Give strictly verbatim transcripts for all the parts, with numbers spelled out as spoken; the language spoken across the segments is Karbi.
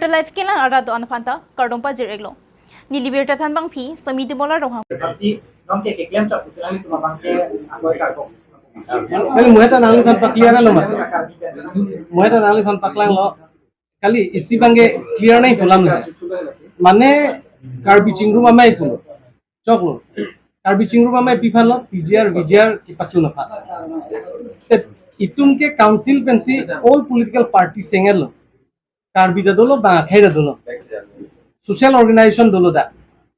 Live kelang arat do-an aphanta kardom pajir-iklo. Neli birta thanbangpi Sami Demola Ronghang. Party nonke keklem chot pusi nanglitum abangke akoi karbok. Kali muheta nangliphan pa-clear lo mati. Muheta nangliphan paklanglo. Kali isi abangke clear nangji pu alam lo. Mane Karbi Chingrum Amei pulo. Choklo. Karbi Chingrum Amei pi aphanlo, P G R, V G R kepachun aphan. Te itum ke council pensi all political party sengel lo. Karbi ta dolo, bang akhei ta dolo. Social organization dolo ta.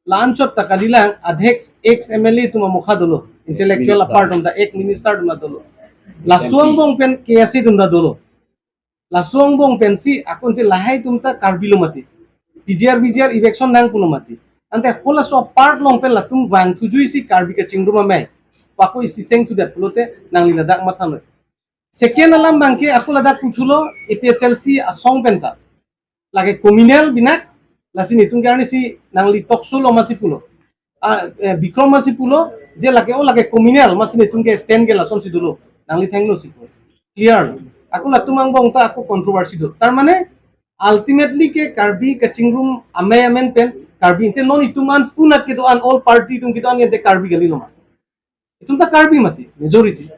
La-anchot ta kalilang, adhek ex M L A atum amokha dolo. Intellectual Minister. Apart atum ta, ex minister atum ta dolo. Laso angbong pen K S A atum ta dolo. Laso angbong pensi akon te lahai atum ta Karbi lo mati. P G R, V G R eviction nang pulo mati. Ante halaso apart along pen latum vangthujuisi Karbi Kachingrum Amei. Pako isi sengthudet pulote nangli ladak mathanoi. Second alam abangke ako ladak puthulo A P H L C asong penta. Lake communal binak, lasi netum ke arnisi nangli talk show lo masi pulo. Ah, eh, Bikrom masi pulo, je lake o lake communal, masi netum ke stand ke lasonsi dolo. Nangli thengno si pulo. Clear. Ako latum angbong ta ako controversy do. Tar mane, ultimately ke Karbi Kachingrum Amei amen pen, Karbi ante non itum an punat kedo-an all party atum kedo-an ante Karbi kali lo ma. Itum ta Karbi mati, majority.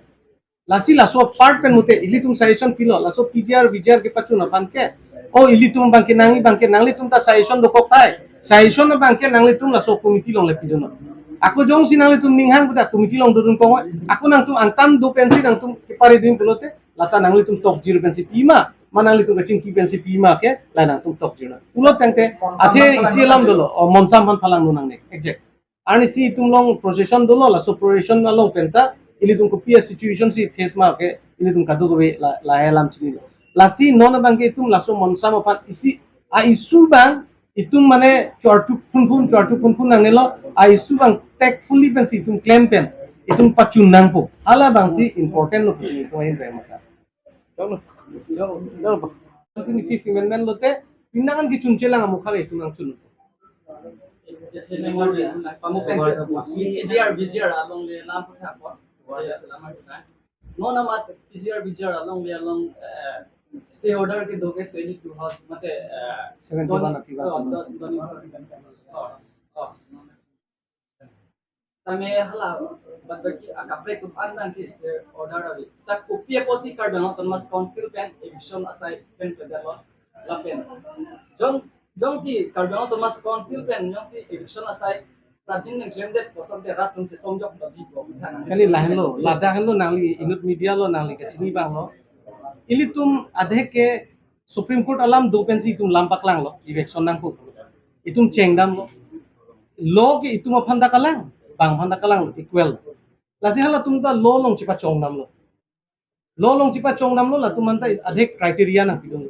Lasi laso apart pen mute ilitum suggestion pilo, laso P G R, V G R kepachun aphan ke. O ilitum abangke nangli abangke nanglitum ta suggestion dokok tai. Suggestion abangke nanglitum laso committee along le pidunnon. Ako jongsi nanglitum ninghang pu ta committee along dodun kong. Ako nangtum angtan do pensi nangtum kepari din pulote, lata nanglitum tokjir pensi pima, ma nanglitum kachingki pensi pima ke, la nangtum tokjir na. Pulo tangte, athe isi alam dolo, o monsam aphan phalangno nangne, exact. Arnisi itum along procession dolo, laso procession along penta, ilitum kopi a situation si face ma ke, ilitum kadokave la, lahai alam chinilo. Lasi non abangke itum laso monsam aphan isi, a issue abang, itum mane chuarchuk phunphun, chuarchuk phunphun nangnelo, a issue abang tactfully pensi itum klem pen, itum pachun nangpo. Hala abangsi important lo pusi itum ahin pen mata. Choklo. Choklo. Twenty-fifth amendment lote, pindangan kechun chelang amokha itum nangchun. Pamo pen P G R, V G R along le lam putha ko. Lam putha. Non amat P G R, V G R along le along, eh, stay order kedo ke twenty-two house mate, eh, seventy-one don, api ba don, don, don, oh, oh. Tame hala, bad baki akaprek atum an nang ke stay order ave. Seta kopi apotsi Karbi Anglong Autonomous Council pen eviction asai pen pedalo lapen. Jong, jongsi Karbi Anglong Autonomous Council pen jongsi eviction asai prajin nang klemdet kosonte rat atum chesong jok baji bo. Kali lahenlo, ladak henlo nangli inut media lo nangli kachini abanglo. Ilitum adhek ke Supreme Court alam do pensi itum lam paklanglo, eviction nangpo. Itum chengdamlo. Law ke itum aphan ta kalang, bang aphan ta kalang equal. Lasi halatum ta law along chepachongdamlo. Law along chepachongdamlo, latum aphan ta adhek criteria nangpilo.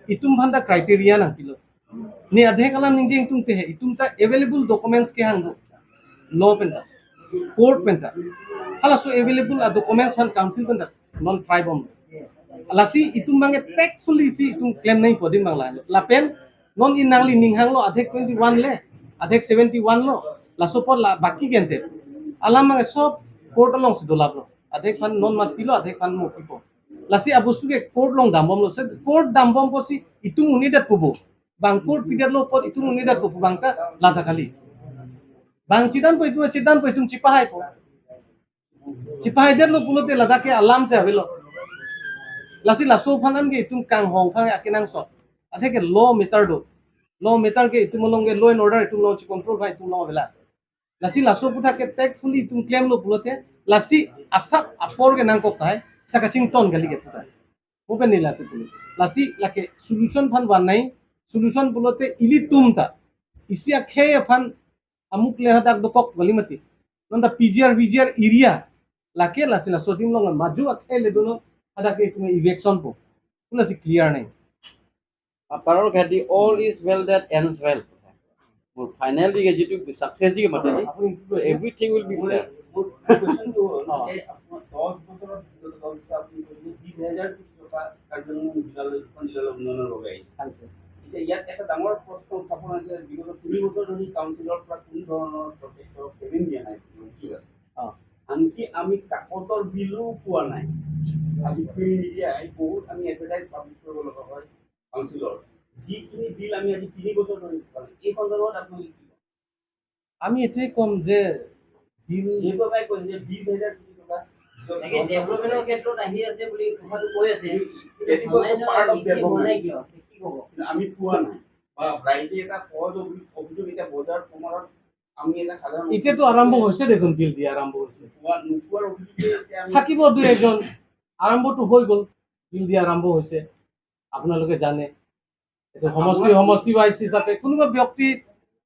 Itum aphan ta criteria nangpilo. Ne adhek alam ningje itum te he, itum ta available documents kehang do. Law penta, court penta. Halaso available a documents aphan council penta non try bom. Lasi itum abangke tactfully si itum klem nangpo din abang la. Lapen non in nangli ninghanglo adhek twenty-one le, adhek seventy-one lo, laso apot la baki gente. Alam abangke sob court alongsi dolaplo. Adhek aphan non matpilo, adhek aphan mo pipo. Lasi abostu ke court along dambomlo. Se court dambom apotsi itum un-edetpo bo. Bang court pidetlo apot itum un-edetpo bo bang ta lata kali. Bang chedanpo itum chedanpo itum chepahaipo. Chepahaidetlo pulote ladak ke alam si avelo. Lasi laso aphan an ke itum kanghong aphan akenangsot. Adhek ke law matter do. Law matter ke itum along ke law and order itum along checontrol aphan itum along avela. Lasi laso aputhak ke tactfully itum klemlo pulote, lasi asap apor ke nangkok tahai, sa kachington kali ke puthak. Open ni lasi pulo. Lasi lake solution aphan van nai, solution pulote ilitum ta. Isi akhei aphan amuk le hadak dokok kali mati. Non ta P G R, V G R area. Lake lasi laso adim along maju akhei le dono hadak ke itum eviction po. Pula si clear nai. Aparor khadi all is well that ends well. More finally ke jitu success ji ke mate ji. So everything will be fair. মোৰ কুৱেশ্যনটো হ'ল যে আপোনাৰ দহ বছৰৰ ভিতৰত দহ বছৰ আপুনি কৰিলে বিশ হাজাৰ কোটি টকা কাৰ্বি আংলং জিলালৈ, দুখন জিলালৈ উন্নয়নৰ বাবে আহিছে। এতিয়া ইয়াত এটা ডাঙৰ প্ৰশ্ন উত্থাপন হৈছে, বিগত তিনি বছৰ ধৰি কাউন্সিলৰ পৰা কোনো ধৰণৰ প্ৰজেক্টৰ পেমেণ্ট দিয়া নাই, কি আছে? আনকি আমি কাকতৰ বিলো পোৱা নাই। আজি প্ৰিণ্ট মিডিয়াই বহুত আমি এডভাৰটাইজ পাব্লিছ কৰিব লগা হয় কাউন্সিলৰ। যিখিনি বিল আমি আজি তিনি বছৰ ধৰি পোৱা নাই, এই সন্দৰ্ভত আপোনালোকে কি ক'ব? আমি এইটোৱে ক'ম যে বিল যিহেতু আপুনি কৈছে যে বিশ হাজাৰ কোটি টকা তাকে ডেভেলপমেণ্টৰ ক্ষেত্ৰত আহি আছে বুলি কথাটো কৈ আছে। That is also part of কি হোৱা নাই development. কিয়? কি ক'ব? কিন্তু আমি পোৱা নাই বা ৰাইজে এটা সহজ অভি- অভিযোগ এতিয়া বজাৰ সমাৰত আমি এটা সাধাৰণ এতিয়াতো আৰম্ভ হৈছে দেখোন, বিল দিয়া আৰম্ভ হৈছে। পোৱা নোপোৱাৰ অভিযোগে এতিয়া আমি থাকিব দুই এজন, আৰম্ভটো হৈ গ'ল, বিল দিয়া আৰম্ভ হৈছে, আপোনালোকে জানে। এইটো সমষ্টি সমষ্টি ৱাইজ হিচাপে কোনোবা ব্যক্তি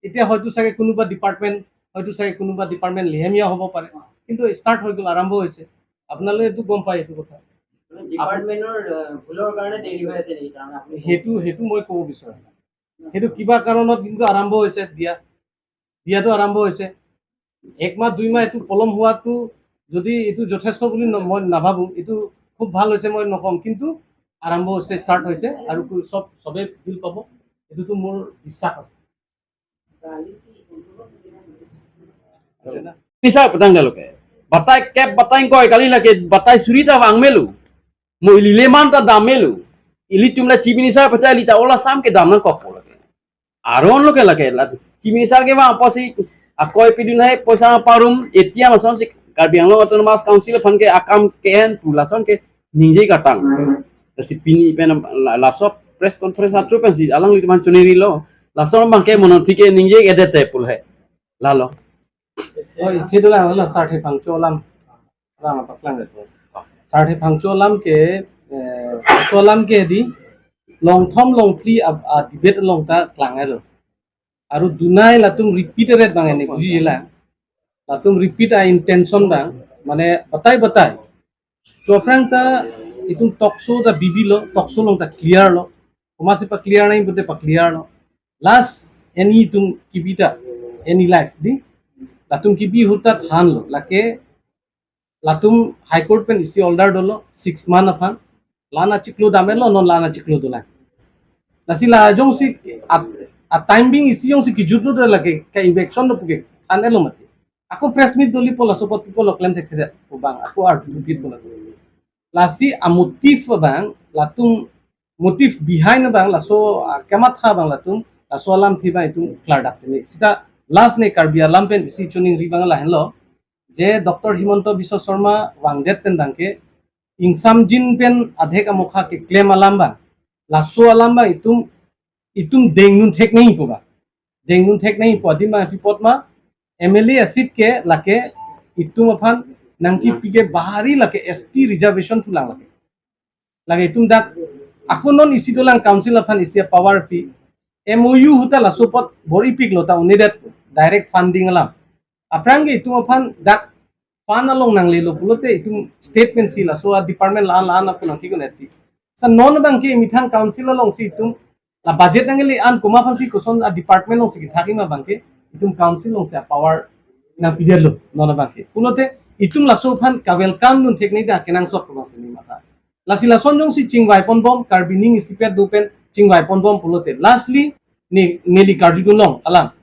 এতিয়া হয়তো চাগে কোনোবা ডিপাৰ্টমেণ্ট হয়তো চাগে কোনোবা ডিপাৰ্টমেণ্ট লেহেমীয়া হ'ব পাৰে, কিন্তু ষ্টাৰ্ট হৈ গ'ল, আৰম্ভ হৈছে। আপোনালোকে এইটো গম পায় এইটো কথা। ডিপাৰ্টমেণ্টৰ আহ, ভুলৰ কাৰণে দেৰি হৈ আছে নেকি? কাৰণ আপুনি সেইটো সেইটো মই ক'ব বিচাৰোঁ। সেইটো কিবা কাৰণত কিন্তু আৰম্ভ হৈছে দিয়া, দিয়াটো আৰম্ভ হৈছে। এক মাহ দুই মাহ এইটো পলম হোৱাটো যদি এইটো যথেষ্ট বুলি ন- মই নাভাবোঁ, এইটো খুব ভাল হৈছে মই নক'ম, কিন্তু আৰম্ভ হৈছে, ষ্টাৰ্ট হৈছে আৰু কু- চব চবেই বিল পাব, এইটোতো মোৰ বিশ্বাস আছে। Bisa petang dalo ke. Batai kep batai koi kali lake batai suri ta vang melu. Mo ili leman ta dam melu. Ili tum la chief minister pacha ili ta ola sam ke dam nangkok po lake. Aron lo ke lake la chief minister ke vang posi akoi pidun hai poisa parum etiang lason si Karbi Anglong Autonomous Council aphan ke akam ke en pu lason ke ningje katang. Lasi pini pen la- laso press conference atru pensi alanglitum aphan choneri lo. Lason bangke monon thike ningje edete pul hai. Lalo. Oh, isi dolang la sarthe phangcho alam. Alam apa klang itu. Sarthe phangcho alam ke, eh, so alam ke di longthom longphli ab a debate along ta klang elo. Aru dunai latum repeat eret bang ini buji la. Latum repeat a intention bang, mane batai batai. So aphrang ta itum talk show ta bibi lo, talk show along ta clear lo. Komatsi pa-clear nai pute pa-clear lo. Last any itum kibi ta, any life di. Latum kibi ahut ta than lo. Lake latum High Court pen isi order dolo six month aphan. La-an achiklo dam elo, non la-an achiklo dolang. Lasi la jongsi a, a time being isi jongsi kijut lo do lake ka eviction do puke than elo mati. Ako press meet doli po laso apot people lo klem thekthedet pu bang, ako arju thupit po laso. Lasi a motive bang, latum motive behind bang, laso ah, kematha bang latum, laso alamthe bang itum klardak sini. Sita last ne Karbi alam pen isi choningri bang lahenlo, je Doctor Himanta Biswa Sarma vangdet pen bang ke, ingsamjin pen adhek amokha keklem alam bang, laso alam bang itum, itum dengnun thek nai po bang. Dengnun thek nai po adim bang pi apot ma, M L A a seat ke lake itum aphan nangkipi ke bahari lake S T reservation thulang lake. Lake itum dak ako non isi dolang council aphan isi power pi. M O U ahut ta laso apot bor-ipik lo ta unedet direct funding alam. Aphrang ke itum aphan dak fund along nanglelo pulote itum statement si laso a department la-an la-an ako nangthik un-et pi. Sa non bang ke methang council alongsi itum la budget nangle-an komat aphansi koson a department alongsi kethak-ik ma bang ke itum council alongsi a power nangpidetlo non bang ke. Pulote itum laso aphan ka-welcome dun thek nai da kenangsot alongsi ne matha. Lasi lason jongsi chingvai ponbom Karbi ning isipet do pen chingvai ponbom pulote lastly ne neli karjudun long alam.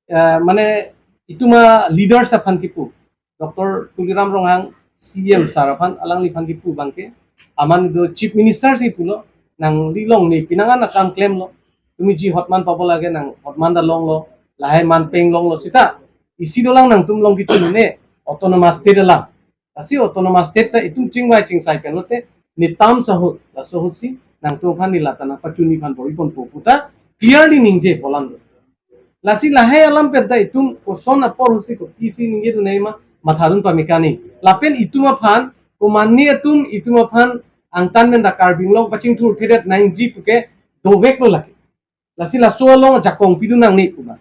Eh, mane itum a leaders aphan kipu, Doctor Tuliram Ronghang C M sir aphan alangliphan kipu bang ke, aman do Chief Minister si pulo, nangli long ne pinangan akam klemlo, tumi ji hotman pabo lage nang hotman ta longlo, lahai man peng longlo sita, isi dolang nangtum long kichu ne autonomous state alam. Lasi autonomous state ta itum chingvai chingsai pen lote ne terms ahut, laso ahutsi nangtum aphan ne la ta nangpachun nephan bor-i ponpo pu ta clearly ningje polam do. Lasi lahai alam pen ta itum koson apor ahutsi kopisi ningje dun nai ma mathadun pame kani. Lapen itum aphan komane atum itum aphan angtan pen ta Karbi Anglong pachingthurthedet nangji puke doveklo lake. Lasi laso along ajakong pidun nangne pu bang.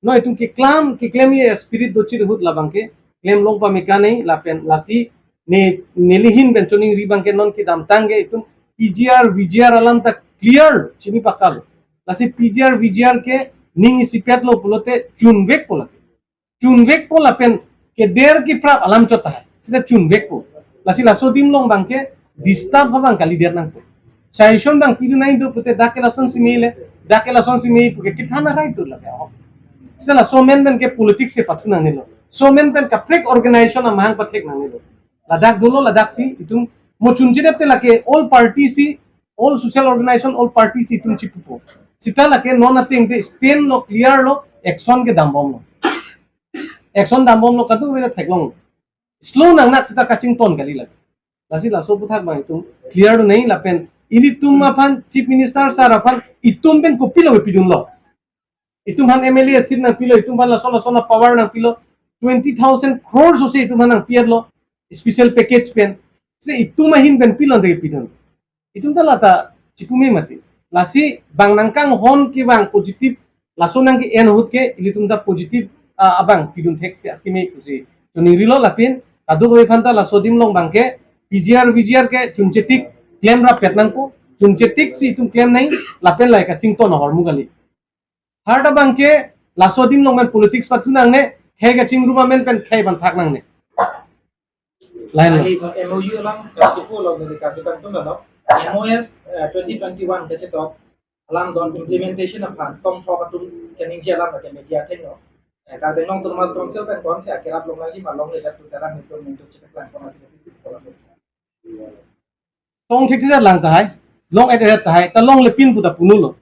Non itum keklam keklem ye spirit dochit ahut labang ke klem long pame kani lapen lasi ne neli ahin pen choningri bang ke non kedamtang ke itum P G R, V G R alam ta clear chini pakal. Lasi P G R, V G R ke ning isipetlo pulote chunvekpo lake. Chunvekpo lapen keder keprap alam chot tahai. Sita chunvekpo. Lasi laso adim along bang ke disturb ha bang kalidet nangpo. Suggestion bang pidun nai do pute dak ke lasonsi mele, dak ke lasonsi me puke kethan arai tu lake. Sita laso amen pen ke politics si pathu nangnelo. Laso amen pen kaprek organization amahang pathek nangnelo. Ladak dolo ladaksi itum mo chunchedep te lake all party si, all social organization, all party si itum chipupo. Sita lake non ateng te stand lo, clear lo, action kedam bomlo. Action dam bomlo, kadokave ta theklong. Slow nangnak sita kachington kali lake. Lasi laso aphuthak abang itum clear do nai lapen ilitum aphan Chief Minister sir aphan itum pen kopilo pidunlo. Itum aphan M L A seat nangpilo, itum aphan laso laso na power nangpilo, twenty thousand crores ose itum aphan nangpi-etlo, special package pen. Se itum ahin pen pilo de pidun. Itum ta lata chipume mati. Lasi bang nangkanghon ke bang positive, laso nang ke-en ahut ke ilitum ta positive, ah, abang pidun thek si akimi pusi choningrilo lapen kadokave aphan ta laso adim along abang ke P G R, V G R ke chunchetik klem rapet nangpo, chunchetik si itum klem nai lapen lahai kachington ahormu kali. Har ta abang ke laso adim along men politics pathu nangne, khei kachingrum amen pen khei ban thak nangne. Lain lo. Kali, eh, M O U alam, eh, tuku lo, neli karju kan tum lo. M O S, eh, twenty twenty-one kachetok alam don implementation aphan song thok atum kaningje alam ke media thengno. Eh, Karbi Anglong Autonomous Council pen konsi akerap longlangji ma longle dak tu sarang nitum nitum chetak lang konsi ke isi kola. Tong thekthedet lang tahai, long-et-et tahai, ta longle pin pu ta punulo.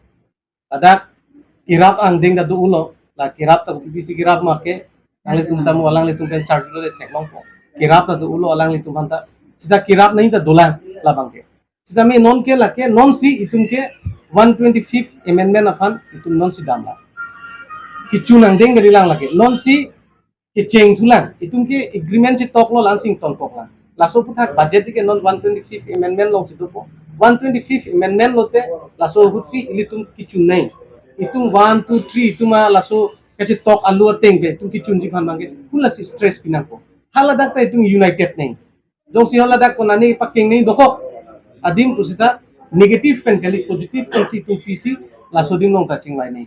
Ladak kerap angdeng ta do-ulo, la kerap ta kopisi kerap ma ke, alanglitum ta mo alanglitum pen charjulo de theklongpo. Kerap ta do-ulo alanglitum aphan ta, sita kerap nai ta dolang labang ke. Sitame non ke lake, non si itum ke one twenty-fifth amendment aphan itum non si damlang. Kechun angdeng kali lang lake, non si kecheng thulang, itum ke agreement chetoklo la-an si ingtonkoklang. Laso aphuthak budget ke non one twenty-fifth amendment along si dopo. One twenty-fifth amendment lote laso ahut si ilitum kechun nai. Itum one, two, three itum a laso kachetok alu ateng pen itum kechunji aphan abang ke pu lasi stress pi nangpo. Haladak ta itum united nai. Jongsi haladak konane paking nai dokok adim pusita negative pen kali positive pen si itum pisi laso adim along ta chingvai nai.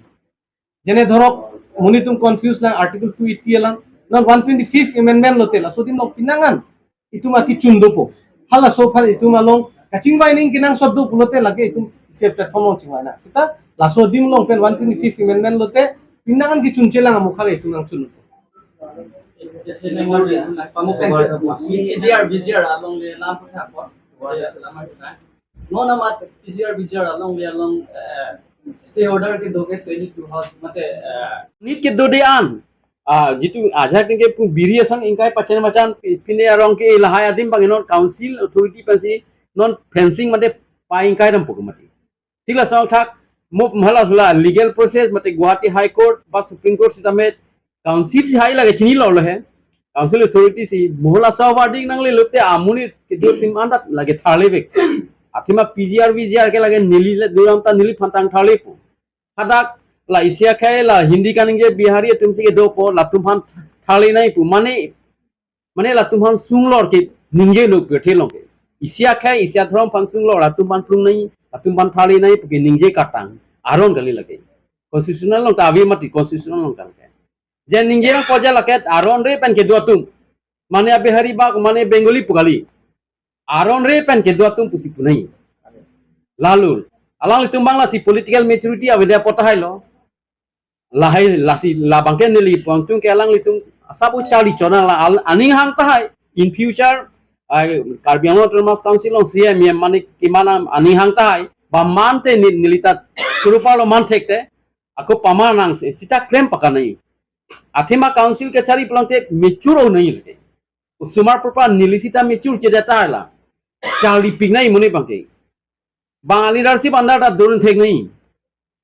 Jene dhorok, monit atum confuse lang Article two eighty alam. Non one twenty-fifth amendment lote laso adim along pinangan itum akechun dopo. Halaso aphan itum along kachingvai ning kenangsot do pulote lake itum isi platform along chingvai nang. Sita laso adim along pen one twenty-fifth amendment lote pinangan kechun chelang amokha itum nangchun. P G R, V G R along le lam pun hapon. Non amat P G R, V G R along le along, eh, stay order kedo ke twenty-two house mate, eh, nit kedo de an. Ah, jitu ajak ke pu biri asong ingkai pachan machan pi-, pine arong ke lahai adim abang non council authority pensi non fencing mate pa ingkai dampo ke mati. Thik laso athak mo hala sula legal process mate Guwahati High Court ba Supreme Court sitame council si hai lake chinilo lo he. Council authority si mo laso wording nangle lote amonit kedo atum anta lake tharle vek. Athema P G R, V G R ke lake neli le duram ta neli aphan tang tharlepo. Hadak la isi akhei la Hindi kaningje Bihari atum si kedopo latum aphan tharle nai pu mane, mane latum aphan sunglor ke ningjelo pu theklong ke. Isi akhei isi adhorom aphan sunglor latum aphan plung nai, latum aphan tharle nai pu ke ningje katang aron kali lake. Constitutional along ta ave mati, constitutional along ta lake. Je ningje nangpo je lake aron re pen kedo atum. Mane a-Bihari bak, mane Bengali pu kali. Aron re pen kedo atum pusi pu nai. Lalu, alanglitum abang lasi political maturity avedet apot tahai lo. Lahai lasi labang ke neli puang tung ke alanglitum asap charli chonang la al-, aning hang tahai. In future, ah, Karbi Anglong Autonomous Council along C M, E M mane kemanam aning hang tahai. Ba mante ni-, neli ta churu parlo man thekte. Ako pamanang si, sita klem pakanai. Athema council kachari pulote mature nai lake. Osomar propa neli sita mature chedet tahai la. Charli pik nai monit abang ke. Bang a-leadership anta ta durun thek nai.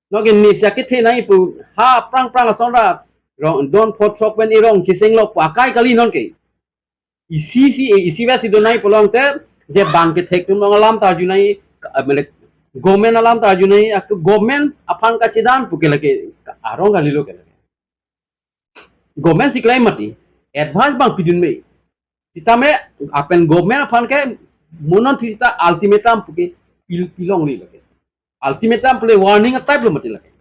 Non ke nisa kethe nai pu ha prang prang ason ra rong don phot sok pen irong chiseng lok pu akai kali non ke. Isi si, eh, isi vesi do nai pulote je bang kethek atum along alam ta arju nai, ka-, eh, mele, government alam ta arju nai, ak-, government aphan kachedan pu ke lake, ka-, arong kalilo ke lake. Government si klem mati, advice abang pidun me. Sitame lapen government aphan ke mo non phi sita ultimatum pu ke pil-, pilongle lake. Ultimatum pule warning a-type lo mati lake.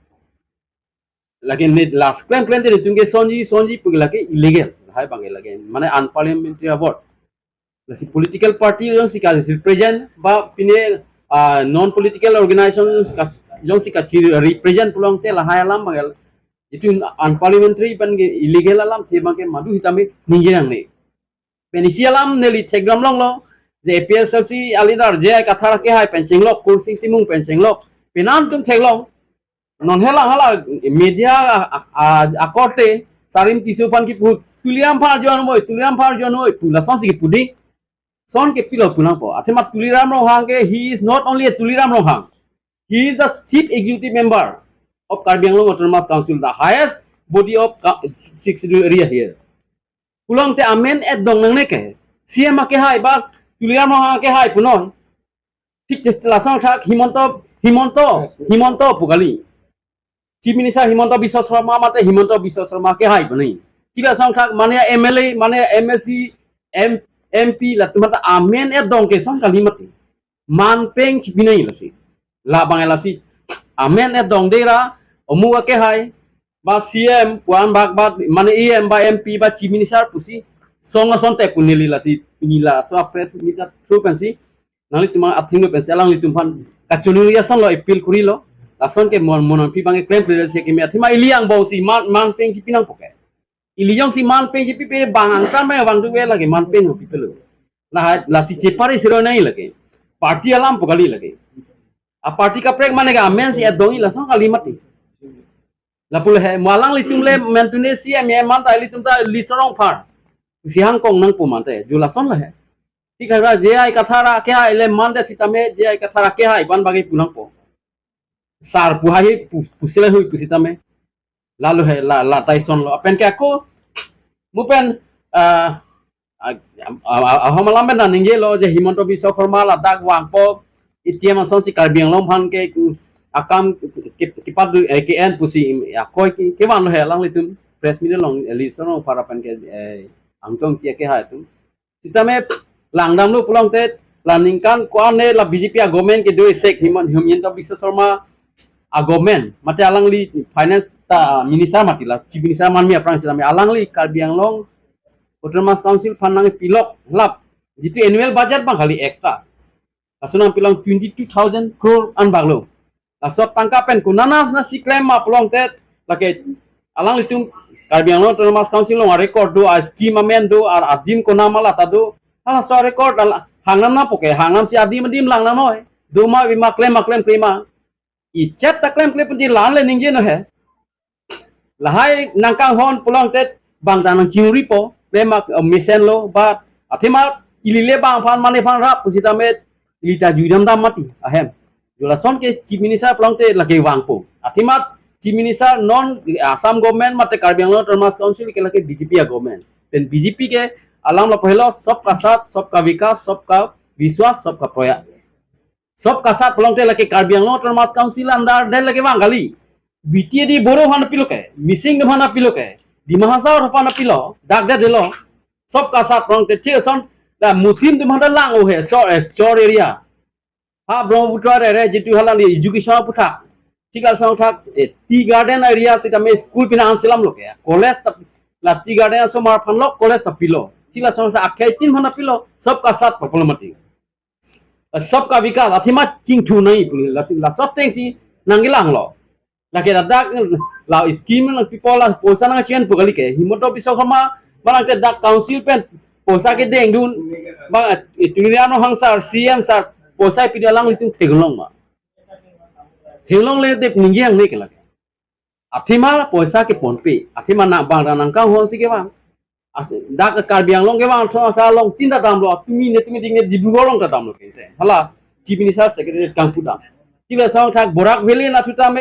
Lake ne last klem klem te netum kesonji, sonji pu ke lake illegal. Lahai abang ke lake. Mane unparliamentary award. Lasi political party jongsi karepresent ba pine, ah, non political organization jongsi ka, jongsi kachi represent pulote lahai alam abang ke. Itu unparliamentary pen ke illegal alamthe abang ke madu sitame ningje nangne. Pen isi alam neli thekdam longlo, je A P H L C a-leader J I Kathar kehai pen chenglok, Khursing Timung pen chenglok. Pen an atum theklong. Non helang hala media a, a, a, akorte Sarim Tisso aphan kipu, Tuliram aphan arju noi, Tuliram aphan arju noi pu lasonsi kipu dei. Lason ke pilo pu nangpo. Athema Tuliram Ronghang ke, he is not only a Tuliram Ronghang. He is a chief executive member of Karbi Anglong Autonomous Council, the highest body of Ka-, Sixth Schedule area here. Pulote amen et dong nangne ke. C M akehai ba Tuliram Ronghang akehai punoi. Thik te lason thak Himanta, Himanta, Himanta pu kali. Chief Minister Himanta Biswa Sarma mate Himanta Biswa Sarma akehai pu nai. Thik lason thak mane M L A, mane M A C, M, M P latum mate amen et dong ke lason kali mati. Man peng si pinai lasi. Labang lasi. Amen et dong dera, omuk akehai, ba C M, puan bak bat, mane E M, ba M P, ba Chief Minister pusi. Song asonte pu neli lasi, pini laso press meet through pensi. Nanglitum athengno pensi alanglitum aphan kachiningri asonlo appeal kurilo. Lason ke mon mon pi bang klemkle si keme athema ili angbong si man, man peng si pi nangpo ke. Ili jongsi man peng si pipe bang angtan bang bang tu ke lake man peng pipelo. Lahai lasi chepari siro nai lake. Party alam pu kali lake. A party kaprek mane ke amen si et dong-i lason kali mati. Lapu le he mo alanglitum le mentune C M E man ta ilitum ta Litsong Rongphar. Si hangkong nangpo mante. Ju lason le he. Thik thak ra J I Kathar akehai le mante sitame J I Kathar akehai aphan bagi pu nangpo. Sar pu hai pu, pusi le hui pu sitame. Lalu he la, la tai sonlo. Apen ke ako mo pen, ah, ah, ah, ah, ahom alam pen ta ningjelo je Himanta Biswa Sarma ladak vangpo, A T M asonsi Karbi Anglong aphan ke, mm, akam ke, ke, kepadu, eh, ke-en pusi, mm, akoi ke, kevanlo he alanglitum press meet along, eh, Litsong Rongphar pen ke, eh, Angtong Tia akehai atum. Sitame langdamlo pulote la ningkan ko-an ne la B J P a-government kedo isek Himan-, Himanta Biswa Sarma a-government mate alangli finance ta minister mati la chief minister manmi aphrang sitame alangli Karbi Anglong Autonomous Council aphan nangpilok lap jitu annual budget bang kali extra. Laso nangpilong twenty-two thousand crore an bak lo. Laso tangka pen konat nasi klem ma pulote lake alanglitum Karbi Anglong Autonomous Council along a-record do, a-scheme amen do, a-, adim konat ma lata do. Halaso a-record ala hangnam nangpo ke, hangnam si adim adim lang nangnoi. Do ma vi ma klem ma klem klem ma. Ichet ta klem klem pun di lan le ningje no he. Lahai nangkanghon pulote bang ta nangchingripo, le mak, eh, mesenlo, ba athema ili le bang aphan mane aphan rap pusitame ili ta juidam dam mati ahem. Ju lason ke chief minister pulote lake vangpo. Athema chief minister non Assam government mate Karbi Anglong Autonomous Council ke lake B J P a-government. Pen B J P ke alam lapu helo, sabka saath, sabka vikas, sabka vishwas, sabka prayas. Sabka saath pulote lake Karbi Anglong Autonomous Council under det lake vang kali. B T A D Bodo aphan pilo ke, Mising atum aphan pilo ke, Dima Hasao aphan pilo, dak det delo. Sabka saath pulote thik ason, la Muslim atum aphan lang o he, chor, eh, chor area. Ha Brahmaputra area jitu hala ni education aputhak. Thik lason thak, eh, tea garden area sitame school pina an selamlo ke. College ta, la tea garden asomar aphanlo, college ta pilo. Thik lason thak akhei tin aphan pilo, sabka saath papolo mati. Sabka vikas, athema chingthu nai pu, lasi, laso atengsi nangkelanglo. Lake ladak, la scheme nangpipo la poisa nangchen pu kali ke. Himanta Biswa Sarma, ba nangke dak council pen, poisa kedengdun, ba, eh, Tuliram Ronghang sar, C M sar, poisa pidi alanglitum theklong ma. Theklongle det ningje ang ne ke lake. Athema poisa keponpe. Athema na bang ra nangkanghon si kevang. Athe-, dak Karbi Anglong kevang tho ta along tin ta damlo, tumi ne tumi ding ne Dibrugarh along ta damlo ke. Hala, Chief Minister Secretary kangpu dam. Thik lason thak Barak Valley anatthu tame